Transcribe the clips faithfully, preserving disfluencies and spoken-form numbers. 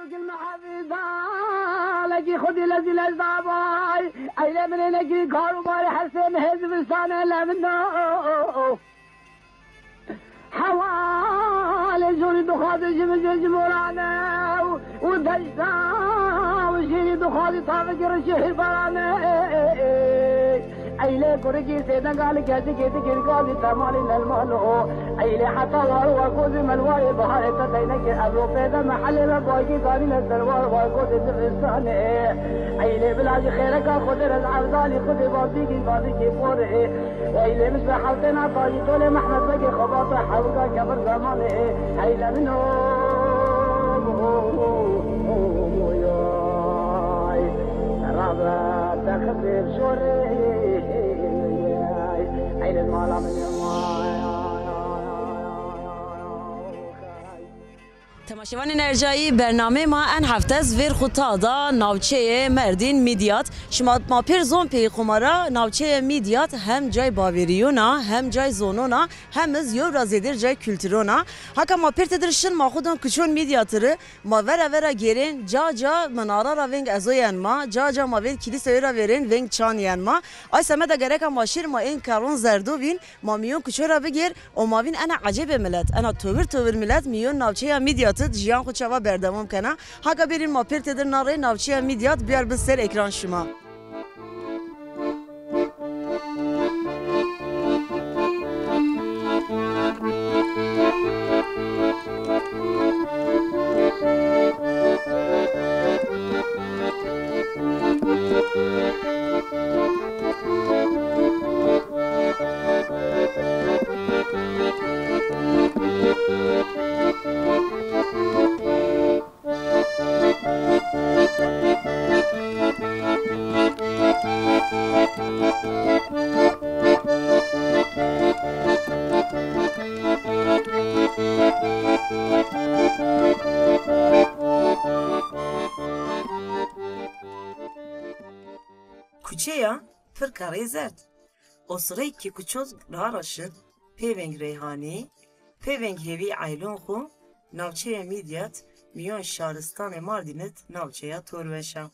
Gil mehevî dalekî xwedî lezî lez dabay. Eyle minênekî kar û bar her sê mehê zivistanê lemino. Hewalê jorî dixwaze jimijê jimorane û, û deşta û jêrî dixwaze tavekî rişê hîrbarane. Eylê kurikî sêdengalî kesî kêtikî gazî temalî nelmalo. Eylê heta war wa kozî melwarê biharê te deynekê evro pêde mehelê ve baygî zanîne serwar wa kozî zivistanê. Eylê bila jî xêreka Xwedê rez evdalî Xwedê bazîgî bazîgî porê. Eylê miş ve hewtêna tacî tolê Mehmed Begê xebata hewga kebir zemanê. Eyle min o, o, o, o, o, oy. Rabe te xizir şorê. Eyle mala min. Temaşevanên ercayî, bernameyê ma en hefte ez vêr xwu ta da navçeyê Merdîn, Mîdyat. Şima ma pêr zon pey xwu ma ra, navçeyê Mîdyat hem cay bawerîyon a, hem cay zonon a, hem iz yew ra zêdêr cay kulturon a. Haka ma pêr têdir şin ma xwu don kuçon Mîdyat ri, ma vera vera gêrên, ca ca minara ra veng ezoyen ma, ca ca ma veng kilîseyê ra vêrên veng çanîyen ma. Ay semeda gereka ma şîr ma ên kerron zerdo vîn, ma mîyon kuço ra bigêr, û ma vîn ena ecêbê milet, ena towir towir milet mîyon navçeya Mîdyat id jiyan xwu çawa berdewam kena. Haka bêrîn ma pêr têdir na rey navçeya Mîdyat biyar bin ser ekran şima. Kuçeya pir kerrê zerd. Osireyê ke kuçon ra ra şin, pê veng reyhanî, pê veng hêvî eylon xwu, navçeya Mîdyat mîyon şaristanê Mardîn id navçeya torweş a.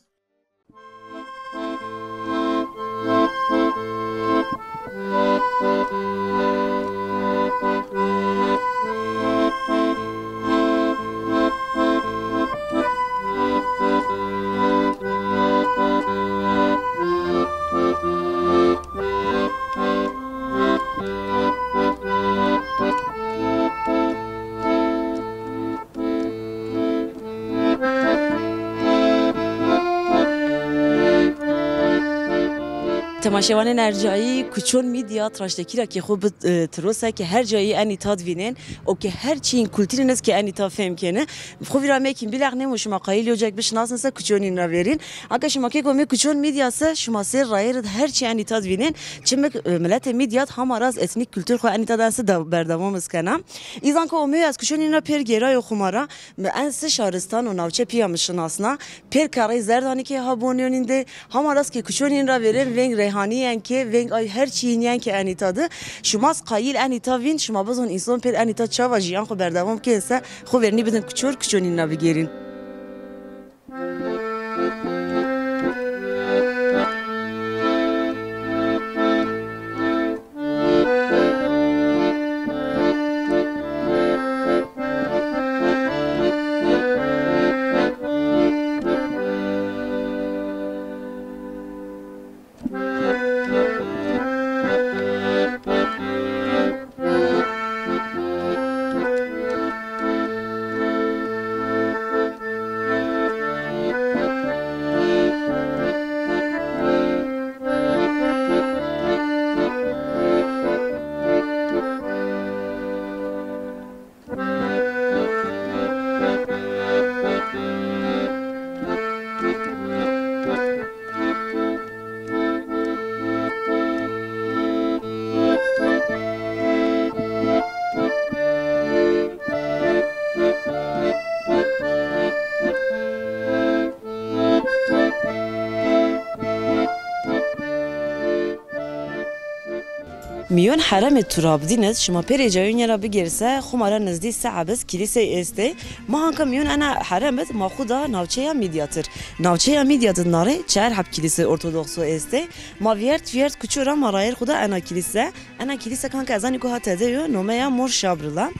Temaşevanên ercayî, kuçon Mîdyat raştekî ra ke xwu bi, e, tirose ke her cayî enî tad vînên û ke her çîyîn kulturîn iz ke enî ta fêm kenî. Xwu vîra mekîn bîleq nêmo şima qayîl yo cek bişinasnî se kuçonîn ra vêrîn. Aka şima kêko mê kuçon Mîdyat se, şima sêr rayêr id her çî enî tad vînên. Çimik, e, miletê Mîdyat hama raz etnîk kultur xwu enî tad en se de-, berdewam iz kena. Îzan ke omey ez kuçonîn ra pêr gêrayo xwu ma ra, mi en se şaristan û navçe pîya mi şinasna. Pêr kerrey zerd anî ke ha bonîyonîn de, hama raz ke kuçonîn ra vêrên veng reyhanîyen ke, veng ay her çîyîn yen ke enî ta di. Şima iz qayîl enî ta vîn, şima bizon înson pêr enî ta çawa jiyan xwu berdewam kên se, xwu vernî bidin kuçor, kuçonîn ra bigêrîn. Mîyon heremê Turabdîn id şima pêrê cayûnî ra bigêrse, xwu ma ra nizdî se ebiz kîlîsey estê. Ma hanka mîyon ena herem id ma xwu da navçeya Mîdyat ir. Navçeya Mîdyat id nare çar heb kîlîsey ortodoxo estê. Ma vîyert vîyert kuçû ra ma rayêr xwu da ena kîlîse. Ena kîlîse kanka ez anî ku ha tede yo, nomeya Mor Şabril a.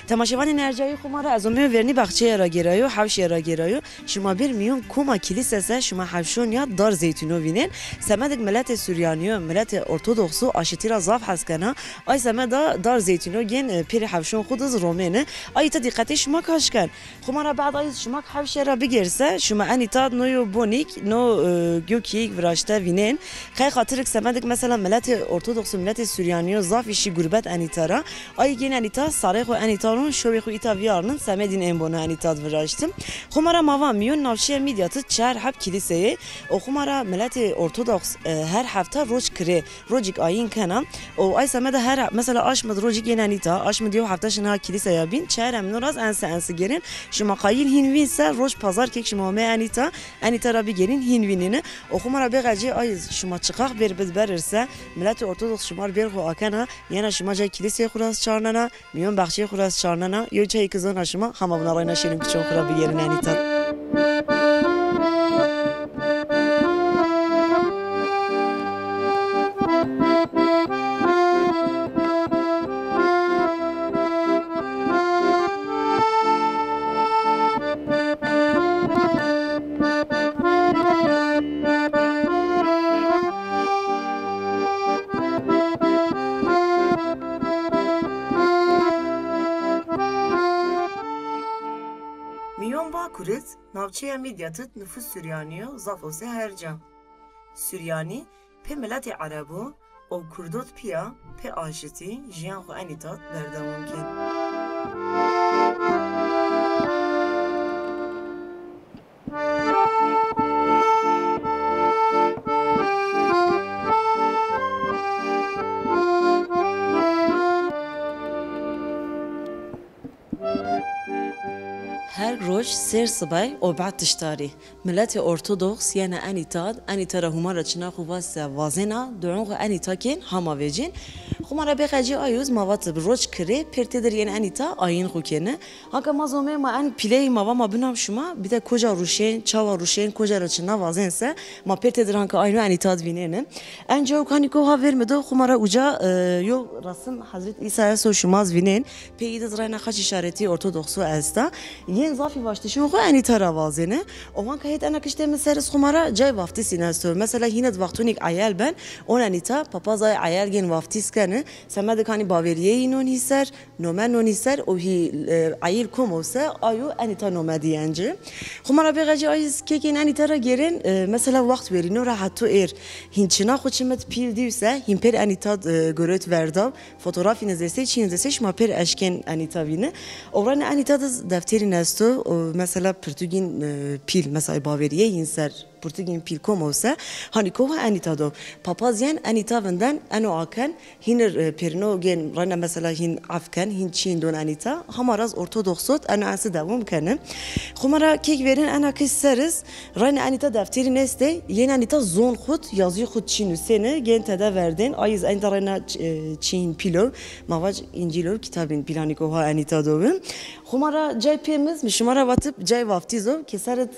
Temaşevanên ercayî xwu ma ra ez omeyo vernî baxçeya ra gêrayo, hewşê ra gêrayo. Şima bêr mîyon koma kîlîse se şima hewşon ya dar zeytûno vînên. Semedik miletê Suryanîyo, miletê Ortodoxo aşitî ra zaf hes kena. Ay semeda dar zeytûno gên, e, pêrê hewşon xwu diz romêni. Ay îta dîqetê şima kaş ken. Xwu ma ra bad ay şima hewşê ra bigêrse, şima enî tad no yo bonîk, no, e, yo kîyeyîk viraşte vînên. Qey xatirik semedik mesela miletê Ortodoxo, miletê Suryanîyo zaf îşî gurbet enîta ra. Ay gên enîta, sarê xwu enîta ron, şowê xwu îta vîyarnin, semedîn ên bono enîta di viraştim. Xwu ma ra ma va mîyon navçeya Mîdyat id çar heb kîlîseyê. O xwu ma ra miletê Ortodoks, e, her hefta roc kirê, rocîk ayîn kena. O ay semeda her, mesela aşmid rocîk yên enîta, aşmid yew hefta şina kîlîseya bîn, çar emno raz ense ense gêrên. Şima qayîl hîn vîn se, roc pazar kek şima omê enîta, enîta ra bigêrîn hîn vînîni. O xwu ma ra bêqecî ay şima çiqax bêr bid berir se, miletê Ortodoks şima ri bêr xwu akena, yena şima cay kîlîseyê xwu ra çarnena, mîyon baxçeyê xwu ra çarnena, yo çayê ki zona şima, hama vuna rayna şêrin kuçon xwu ra bigêrin enîta. Mîyon Bakur id, navçeya Mîdyat id nufus Suryanî yo, zaf o se her ca. Suryanî pê miletê Erebo û Kurdot pîya pê aşitî jiyan xwu enîta di berdewam kên. Her roj sêr sibay o bad tiştarî. Miletê Ortodoks yena enîta di, enîta ra Huma ra çina xwu vase vazêna, duon xwu enîta kên hama vecîn. Xwu ma ra bêqecî ayûz ma vatib roc kirê, pêr têdir yên enîta ayîn xwu kêni. Hanka ma zomê ma en pîleyî ma va ma binam şima, bide koja ruşên, çawa ruşên, koja ra çina vazên se, ma pêr têdir hanka ayno enîta di vînêni. En cayû kanî ko ha vêr mi do, xwu ma ra uca, e, yo resim Hezret Îsa eso şima zi vînên. Pê î di zirayna xaç îşaretî ortodokso esta. Yên zafî vaştişon xwu enîta ra vazêne. O hanka hêt ena kiştê mi ser iz xwu ma ra cay vaftîsîn esto. Mesela hîne di vaxtonîk eyel ben, on enîta papaz ay eyel gên vaftîs keni. Semedik hanî baverîyeyî non hî ser, nome non hî ser û hî, e, eyîl kom o se, ayo enîta nome dîyen ci. Xwu ma ra bêqecî ay iz kekên enîta ra gêrên, e, mesela waxt werîno ra heto êr. Hîn çina xwu çimit pîl dîw se, hîn pêr enîta, e, gorot verdaw. Fotografî nizêsey, çî nizêsey şima pêr eşkên enîta vîni. Ewrayna enîta di deftêrîn esto, o mesela pirtûgîn, e, pîl, mesela baverîyeyîn ser pirtûgîn pîl kom o se, hanî koha enîta do. Papaz yen enîta vinden, eno aken, hînir, e, pêrino gên rayna mesela hîn efken, hîn çîn don enîta. Hama raz ortodoksot, eno ensi dewam keni. Xwu ma ra kek vêrin ena kiş ser iz, rayna enîta deftêrîn estê, yên enîta zon xwud, yazî xwud çî nusêni, gên tede verdên, ay iz enîta rayna, e, çîn pîlo, ma vac încîlo, kitabîn pîlanî koha enîta do bi. Xwu ma ra cay pê miz, mi şima ra vatib cay vaftîz o, ke ser id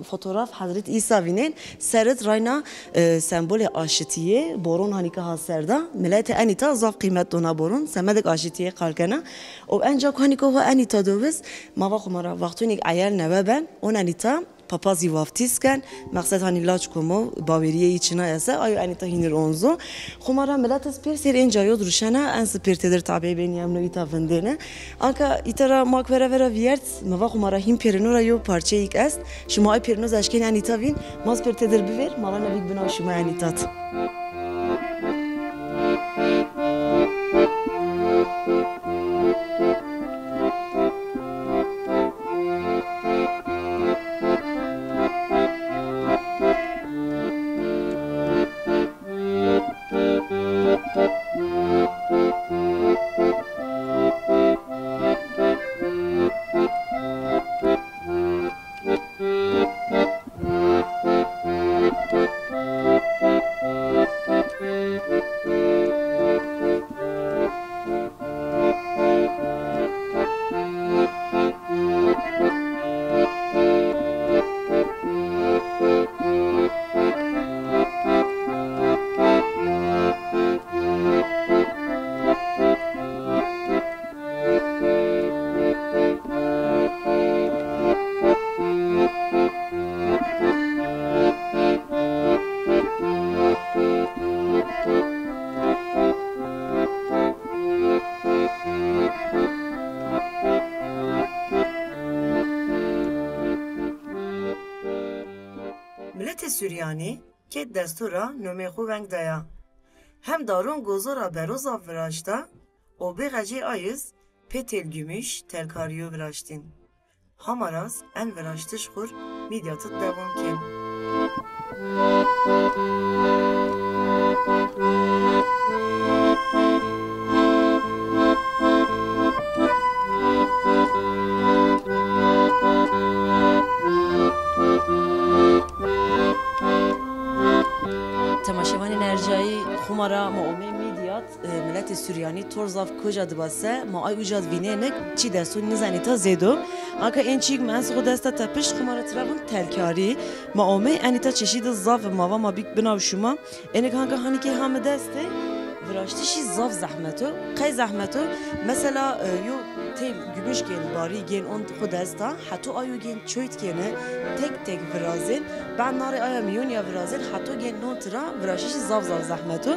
fotograf Hezret Îsa vînên, ser id rayna, e, sembolê aşitîyê, boron hanî ke ha ser da, miletê enîta zaf qîmet dona boron, semedik aşitîyê qal kena. O enca ku hanî koha enîta do biz, ma va xwu ma ra vaxtonîk eyel newe ben, on enîta papazî vaftîz ken, meqsed hanî laç kom o, bawerîyeyî çina ese, ayo enîta hînir onzo. Xwu ma ra milet iz pêr sêr ên cayod ruşena, en si pêr têdir tabey benî emno îta vindêne. Anka îta ra ma ku vera vera vîyert, mi va xwu ma ra hîn pêrino ra yo parçeyîk est. Şima ay pêrino zi eşkên enîta vîn, ma zi pêr têdir bivêr, ma ra nevîk binaw şima enîta di. Miletê Suryanî kê destû ra nomê xwu veng daya. Hem daron gozo ra bero zaf viraşta û bêxecê ayîz pê têl gumîş telkarîyo viraştîn. Hama ra zî en viraştiş xwu r Mîdyat id dewam kên. Temaşevanên ercayî, xwu ma ra ma omê Mîdyat. E, miletê Suryanî tor zaf koja diba se, ma ay uca di vînênik, çî destû nizanîta zêdo. Anka ên çîk mi en xwu desta tepişt, xwu ma ra tira vûn telkarî. Ma omê, enîta çeşîdi zaf, ma va ma bîk binaw şima. Enik hanka hanîkê ha mi dest ê, viraştişî zaf zehmet o. Qey zehmet o? Mesela, e, yo têl gumîş gên, barî gên, on xwu desta, heto ayo gên çoyt kêne, tek tek virazên. Bad narê aya mîyon ya virazên, heto gên non tira, viraşişî zaf zaf zehmet o.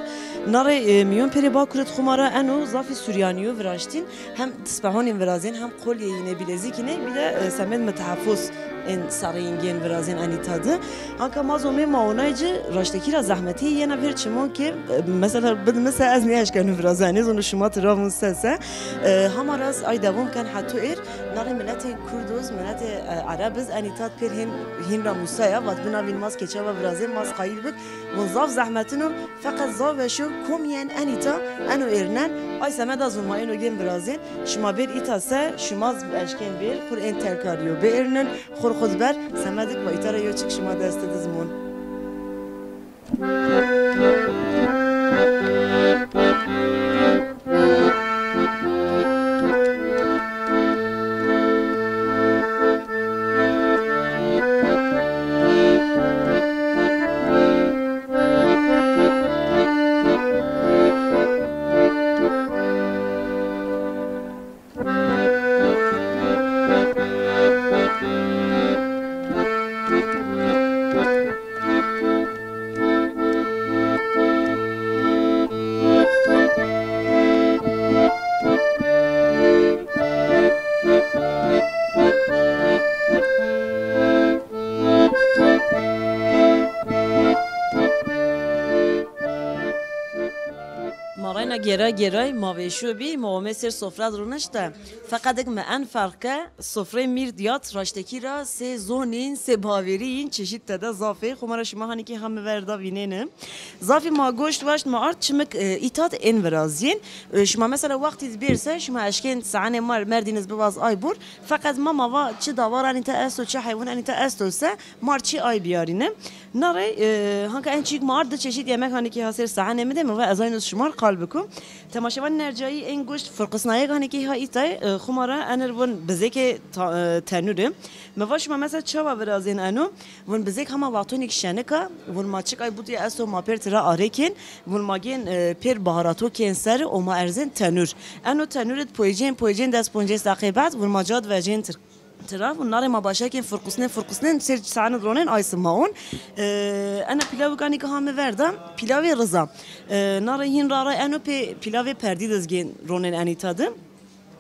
Narê, e, mîyon pêrê Bakur id xwu ma ra eno zafî Suryanîyo viraştîn, hem tispehonên virazên, hem qolyê yîne, bîlezîk yîne, bir de, e, semed mi tehefüs ên sereyîn gên virazên enîta di. Hanka ma zomê ma onay ci raştekî ra zehmetî yena vêr çimon ke, e, mesela bid mi se ez nêeşkenu viraza, nêzono şima tira vûn se se. E, hama ra zî ay dewam ken heto êr. Narê miletê Kurd iz, miletê, e, Ereb iz, enîta di pêr hên, hîn ra musaya, vat bina vîn ma zî ke çawa virazên, ma zî qayîl bik. Vûn zaf zehmetin o, feqet zaf weş o, komîyen enîta eno êrnen, ay semeda zûn ma êno gên virazên. Şima bêr îta se, şima zî eşkên bêr, xwu r ên telkarîyo biêrnin, xwu r xwu di ber, semedik va îta ra yo çik şima dest id iz mûn. Ma reyna gêra gêray ma vêşo bî, ma omê sêr sofra di ronişte. Feqedik mi en ferq ke, sofreyê Mîdyat raştekî ra sê zonîn, sê bawêrîyîn, çeşît tede zaf ê. Xwu ma ra şima hanîkî ha mi ver da vînêni. Zafî ma goşt waşt ma ard çimik, e, îta di ên virazîyên. E, şima mesela wextî di bêr se, şima eşkên saenê ma r Merdîn iz bivaz ay bûr. Feqet ma ma va çi dawar enîta esto, çi heywûn enîta esto se, ma r çî ay biyarîne. Na rey, e, hanka en çîk ma ard di çeşît yemek hanîkî ha sêr saenê mi de, mi va ez ayno şima r qal bikum. Temaşevanên ercayî, ên goşt furqisnayek hanîkî ha îtay, e, xwu ma ra enir vûn bizêkê ta-, e, tenûri. Mi va şima mesela çawa virazên eno? Vûn bizêk hema wextonîk şenik a, vûn ma çik ay butî esto ma pêr tira arêkên, vûn ma gên, e, pêr baharato kên ser û ma erzên tenûr. Eno tenûr id poycên, poycên des poncês deqê bad, vûn ma ca di vecên tir-, tira, vûn narê ma başekên furqusnên, furqusnên, sêr saenid ronên ay sima on. E, ena pîlawik anî ki ha mi ver da, pîlavê riz a. E, narê hîn ra ra eno pê pîlavê perdî diz gên ronên enîta di.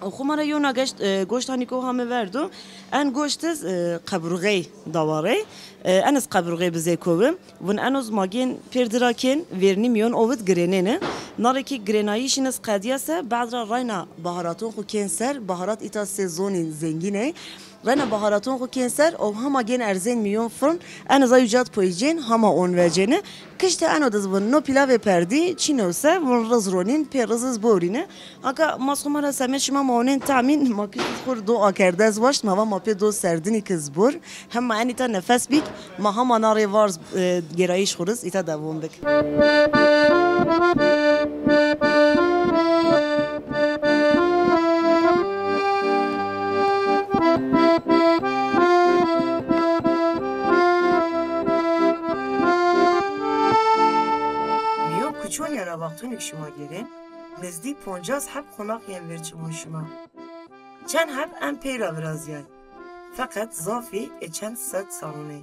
Xwu ma ra yewna geşt, e, goşt hanîko ha mi ver do. En goşt iz, e, qeburxey dawarey. E, en iz qeburxey bizêko wi. Vûn eno zi ma gên pêr dira kên, vêrnî mîyon o wi di girênêni. Narê kî girênayîşîn iz qedîya se, bad ra rayna baharaton xwu kên ser, baharat îta sê zonîn zengîn ey. Rayna baharaton xwu kên ser û hema gên erzên mîyon furn, en iz ay uca di poycên, hema on vecêni. Kiştî eno diz vûn no pîlavê perdî, çîno se, vûn riz ronîn, pê riz iz borîni. Aka ma xwu ma ra semed şima ma onên tamîn, ma kiştî xwu r do akerde ez waşt, ma va ma pê do serdinî ki zbor. Hem ma enîta nefes bîk, ma hama na rê varz, e, gêrayîş xwu riz îta dewam bik. Mîyon kuçon ya ra wextonîk şima gêrên, nizdî poncas heb qonax yên vêr çimon şima. Çend heb en pey ra virazîyay. Feqet zafî ê çend sed salon ê.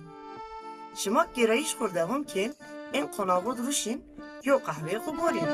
Şima gêrayîş xwu r dewam kên, ên qonaxo di ruşîn, yo qehweyê xwu borîn.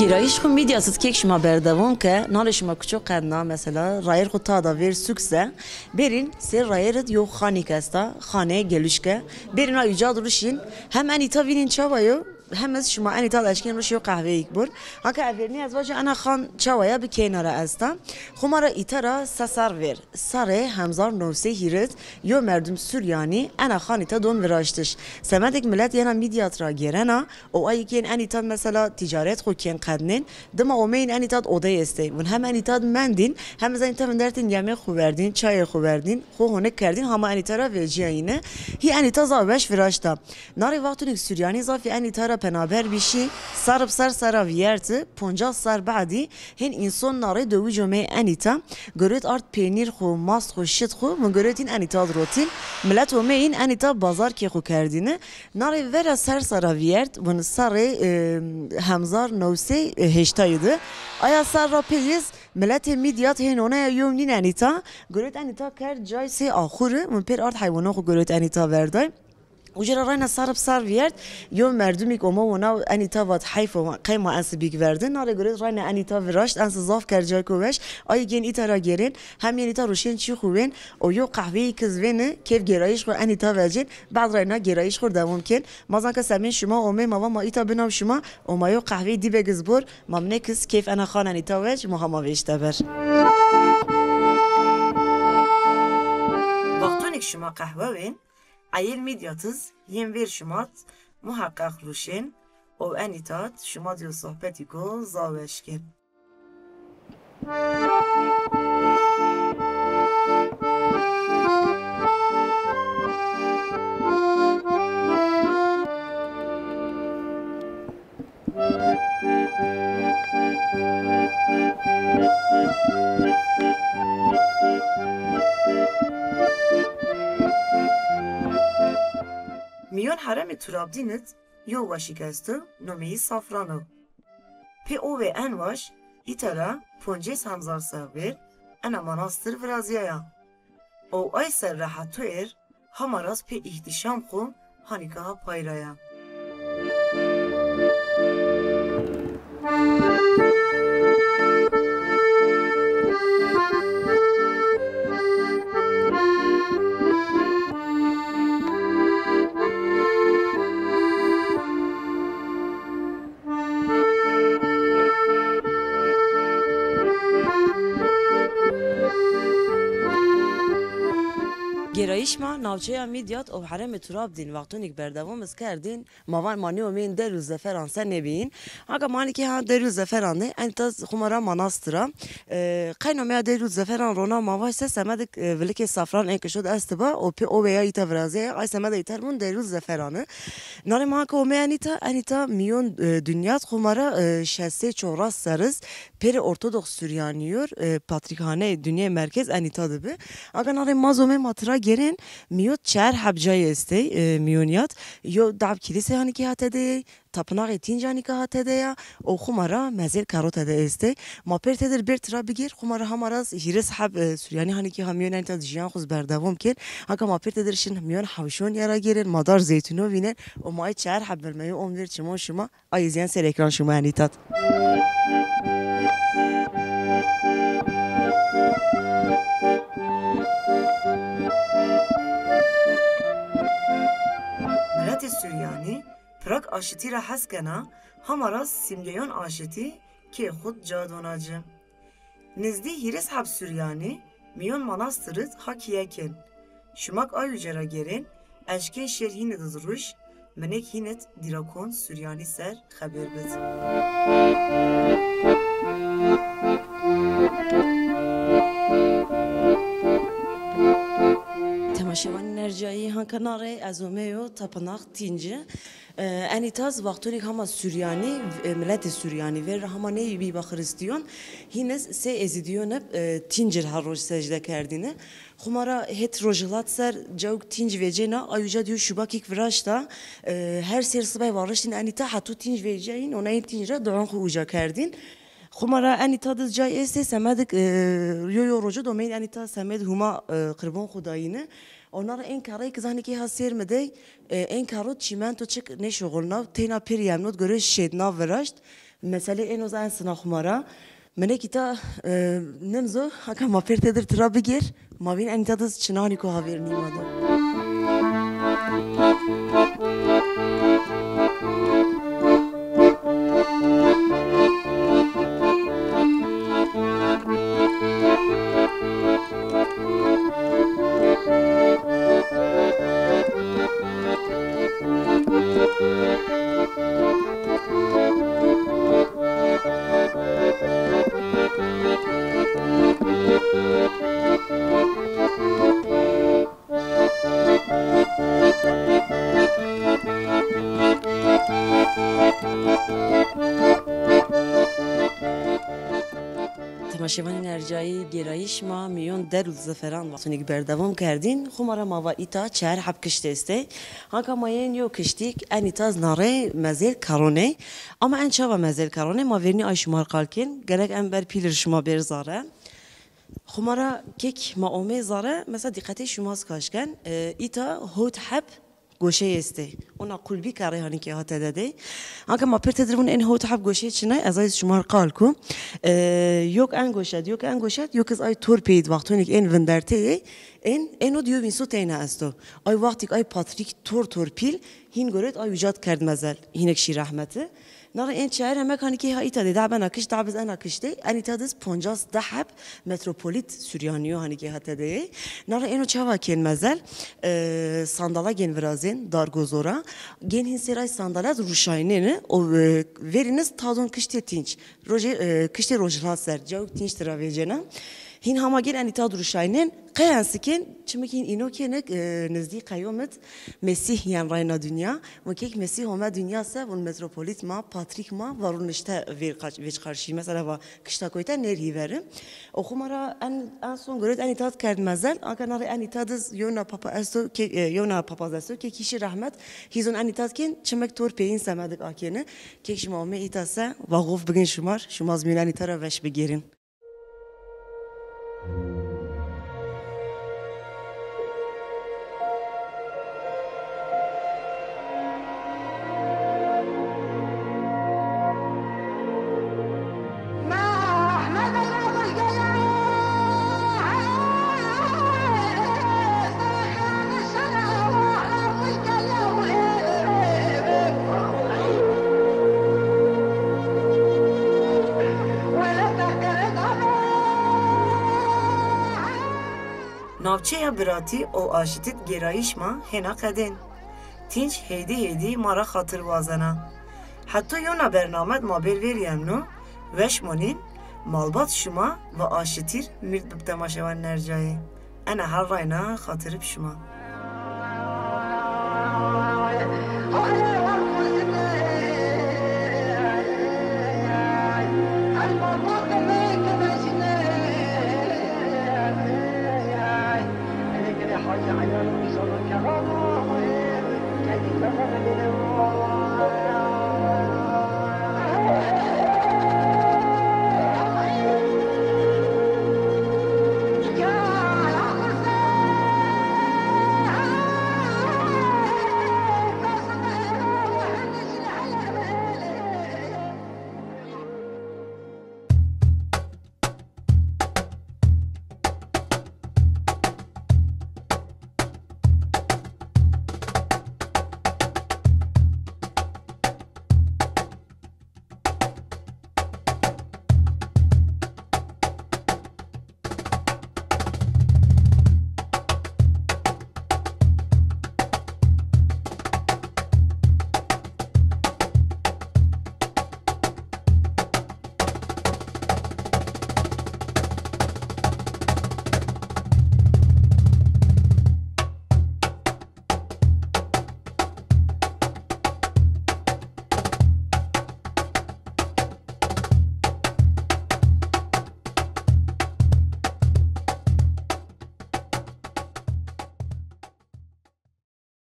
Gêrayîş xwu Midyat id kek şima berdewam ke, nalê şima kuço qedna, mesela, rayêr xwu tada vêr suk se, bêrîn sêr rayêr id yo xanîk esta, xanê geluşke, bêrîn a uca di ruşîn, hem enî ta vînîn çawa yo, hem ez şima enî ta di eşkên ruş yo qehveyîk bur. Haka evêrnî ez vaja ena xan çawa ya bi keyna ra esta. Xwu ma ra îta ra se serr vêr, serrê hemzar new sey hîris, yo merdum Suryanî ena xanî ta don viraştiş. Semedêk milet yena Midyat ra gêrena, û ayî kên enî ta di mesela tîcaret xwu kên qednên, dima omeyîn enî ta di odey estey. Vûn hem enî ta di mendîn, hem ez enî ta vindertîn yemê xwu verdîn, çayê xwu verdîn, xwu honik kerdîn, hama enî ta ra vecîyayîne. Hî enî ta zaf weş viraşta. Narê wextunîk Suryanî zafî enî ta ra penaber bî şî, serr bi serr serra vîyerti, poncas serr badî, hên înson narê dewij omey enî ta, girot ard peynîr xwu, mast xwu, şit xwu, vûn girotîn enî ta di rotîn. Milet omeyîn enî ta bazarkê xwu kerdîne. Narê vera serr serra vîyert, vûn serrê, e, hemzar new sey heştayî di. Aya serra pey iz miletê Midyat hên oneya yew nîn enî ta, girot enî ta kerd cay sey axuri, vûn pêr ard heywanon xwu girot enî ta verday. Uca ra rayna serr bi serr vîyert, yo merdumîk omo wina enî ta vat heyf o, qey ma ensibîk verdin. Narê girot rayna enî ta viraşt, ensi zaf kerd cayko weş. Ayî gên îta ra gêrên, hem yenî ta ruşên çî xwu wên, û yo qehveyîk iz vêni, kêf gêrayîş xwu enî ta vecên, bad rayna gêrayîş xwu dewam kên. Ma zan ke semên şima omê, ma va ma îta binaw şima, û ma yo qehveyî dîbek iz bur, ma minek iz kêf ena xan enî ta vec, ma hama vêşte ber. Wextonêk şima qehwe wên, Eyêl Midyat iz yên vêr şima di muheqeq ruşên û enî ta di şima di yo sohbetîko zaf weş kên. Mîyon herêmê Turabdîn id yo weşîk esto, nomeyî Safran o. Pê owê en weş, îta ra poncês hemzar serr vêr ena manastir virazîyaya. Û ay serre heto êr hama ra zî pê îhtîşam xwu hanîka ha pay ra ya. Gêrayîş ma navçeya Mîdyat û herêmê Turabdîn wextonîk berdewam iz kerdîn, ma van ma nêomeyîn der û zeferan se nêbîyîn. Haka ma hanîkî ha der û zeferan de, enî ta xwu ma ra manastir a. E, qey nomeya der û zeferan rona ma vaj se semedik, e, vilikê Safran ên ke şod estiba, û pê owê ya îta virazê, ay semeda îta ri vûn der û zeferan i. Nalê ma ke omê enî ta, enî ta mîyon, e, dinya di xwu ma ra, e, şeş sey çoras serr iz pêrê Ortodoks Suryanîyor, e, Patrîkhaneyê Dinyayê Merkez enî ta di bi. Aga nalê ma zomê ma tira gêrên, mîyon çar heb cayê estey, e, mîyon ya di. Yo dab kilîse hanîkî ha tede yey, tapinaxê tînc hanîkî ha tede ya, û xwu ma ra mezêr karo tede estey. Ma pêr tede ri bêr tira bigêr, xwu ma ra hama ra hîris heb, e, Suryanî hanîkî ha mîyon enî ta di jiyan xwu zi berdewam kên. Haka ma pêr tede ri şin mîyon hewşon ya ra gêrên, ma dar zeytûno vînên û ma ay çar heb vermeyo on vêr çimon şima, ay zî yen ser ekran şima enî ta di. Miletê Suryanî Pirak aşitî ra hes kena, hama ra sîmgeyon aşitî kê xwu di ca dona ci. Nizdî hîris heb Suryanî mîyon manastir id ha kîye kên. Şima k ay uca ra gêrên, eşkên şêr hîn id iz ruş, minek hîn id dîrakon Suryanî ser xebêr bid. Temaşevanên ercayî, hanka na rey ez omeyo tapinax Tînci. E, enî ta zi wextonêk hama Suryanî, e, miletê Suryanî, verra hama ney bîba Xirîstîyon, hîn iz sey Ezîdîyon ib, e, Tînci ri her roj secde kerdîne. Xwu ma ra het rojhilat ser cawik Tînc vecêna, ay uca di yo şubakîk viraşta, e, her sêr sibay variştîn enî ta heto Tînc vecîyayîn, onayîn Tînc ra duon xwu uca kerdîn. Xwu ma ra enî ta di cay estê semedik, e, yo yo rojo di omeyîn enî ta semed Huma, e, qirbon xwu dayîne. Ona ra ên kerreyêk zî hanîkî ha sêr mi dey, e, ên kerro çîmento çik nêşuxulnaw, teyna pêrî yemno di gore şêdnav viraşt. Meselê êno zî en sina xwu ma ra. Minekî ta, e, nimzo, haka ma pêr têdir tira bigêr, ma vîn enî ta diz çinanî ku havêrnî ma do. Temaşevanên ercayî, gêrayîş ma mîyon der û zeferan wextûnî berdewam kerdîn. Xwu ma ra ma va îta çar heb kişt estê. Hanka ma yên yo kiştîk, en îta zî narê mezêl karonê. Ama en çawa mezêl karonê, ma vernî ay şima r qal kên. Gerek en ber pîl ir şima bêr zare. Xwu ma ra kek ma omê zare, mesela dîqetê şima zî kaş ken, e, îta hot heb goşeyê estê. Ona qulbî kerê hanî ke ha tede de. Hanka ma pêr têdir vûn en hot heb goşeyê çinay, ez ay şima r qal ku. E, yok en goşet, yok en goşet, yok iz ay tor peyîd wextûnîk ên vinderteyê, ên, êno di yo vînso teyna esto. Ay wextîk ay Patrîk tor tor pîl, hîn goret ay uca d kerd mezel, hînek şî rehmeti. Nara ên çare hemek hanî kê ha îta de, da bena kişt, da biz ena kiştê, en îta diz poncas di heb metropolit Suryanîyo hanî kê ha tede yê. Nara êno çawa kên mezel, e, sandala gên virazên, dargozora. Gên hîn sêray sandala ruşaynêni, o, e, verîniz tadon kiştê tînç. Rojê, e, kiştê rojhilat ser, cawik tînç tira vêcena. Hîn hama gên en îta d ruşaynên, qey en sikên, çimik hîn îno kênek, e, nizdî qeyomit Mesîh yen rayna dinya. Vun kek Mesîh ome dinya se, vun metropolit ma, patrîk ma, varun işte vêr qaç-, vêç qarşî. Mesela va kişta koyta nêr hîveri. O xwu ma ra en, en son goret en îta d kerd mezel. Anka nare en îta diz yewna papa esto, ke, e, yewna papaz esto, ke kîşî rehmet, hîzon en îta d kên, çimik tor peyîn semedik akêni. Kek şima ome îta se, va xof bigin şima r, şima zî mîyon en îta ra veş bigêrin. Navçeya biratî û aşîtî d gêrayîş ma hêna qedên. Tînç hêdî hêdî ma ra xatir wazena. Heto yewna bername d ma bêr vêr yemno, weş monîn, malbat şima ve aşîtî r mîrd bib temaşewanên ercayî. Ena her rayna xatir ib şima.